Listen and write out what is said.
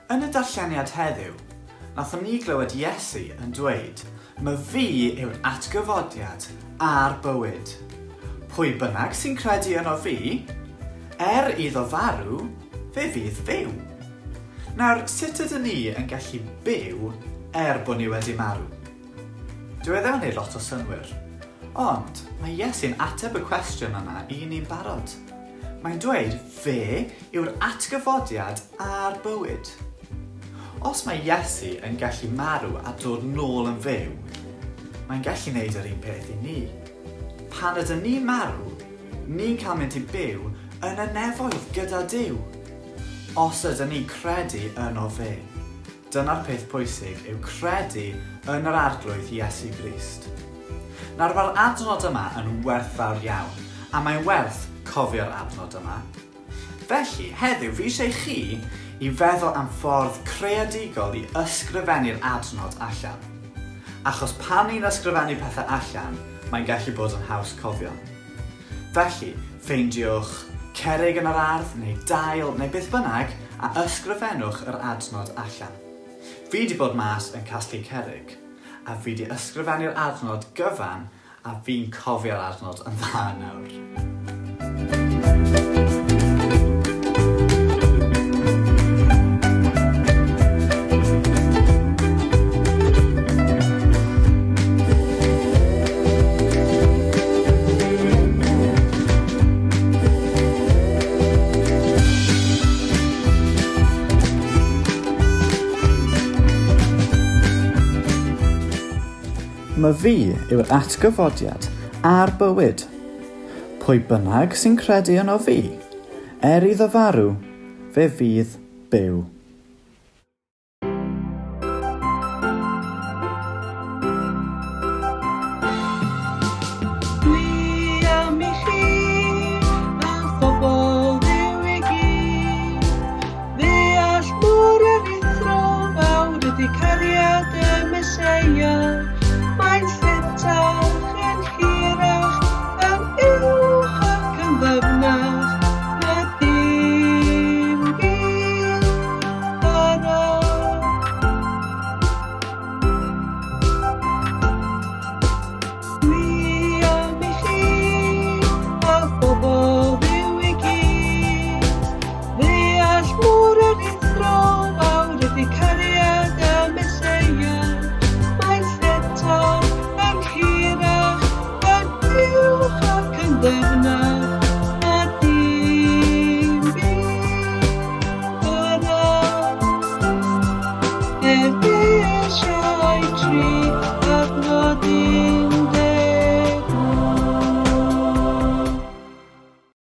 Yn y darlleniad heddiw, nathon ni glywed Iesu yn dweud, "Ma fi yw'r atgyfodiad a'r bywyd. Pwy bynnag sy'n credu yno fi, er iddo farw, fe fydd fyw." Nawr, sut ydyn ni yn gallu byw er bod ni wedi marw? Dyw e ddim yn neud lot o synnwyr. Ond, mae Iesu'n ateb y cwestiwn yna i ni'n barod. Mae'n dweud fe yw'r atgyfodiad a'r bywyd. Os mae Iesu yn gallu marw a dod nôl yn fyw, mae'n gallu neud yr un peth i ni. Pan ydyn ni'n marw, ni'n cael mynd i byw yn y nefoedd gyda Duw. Os ydyn ni'n credu yno fe. Dyna'r peth pwysig yw credu yn yr Arglwydd Iesu Grist. Nawr mae'r adnod yma yn werthfawr iawn, a mae'n werth cofio'r adnod yma. Felly, heddiw fi eisiau chi i feddwl am ffordd creadigol i ysgrifennu'r adnod allan. Achos pan ni'n ysgrifennu pethau allan, mae'n gallu bod yn haws cofio. Felly, ffeindiwch cerrig yn yr ardd, neu dail, neu beth bynnag, a ysgrifennwch yr adnod allan. Fi 'di bod mas yn casglu cerrig, a fi 'di ysgrifennu'r adnod gyfan, a fi'n cofio'r adnod yn dda nawr. Ma fi yw'r atgyfodiad a'r bywyd. Pwy bynnag sy'n credu yno fi, er iddo farw, fe fydd byw. Dwi am i chi, a phobl Dduw i gyd, ddeall mor aruthrol fawr ydy cariad y Meseia. Mae'n lletach, yn hirach, yn uwch ac yn ddyfnach na dim byd arall. Dwi am i chi, a phobl Dduw i gyd, ddeall mor aruthrol fawr ydy cariad y Meseia. Mae'n lletach, yn hirach, yn uwch ac yn ddyfnach na dim byd arall. Efeisiau 3.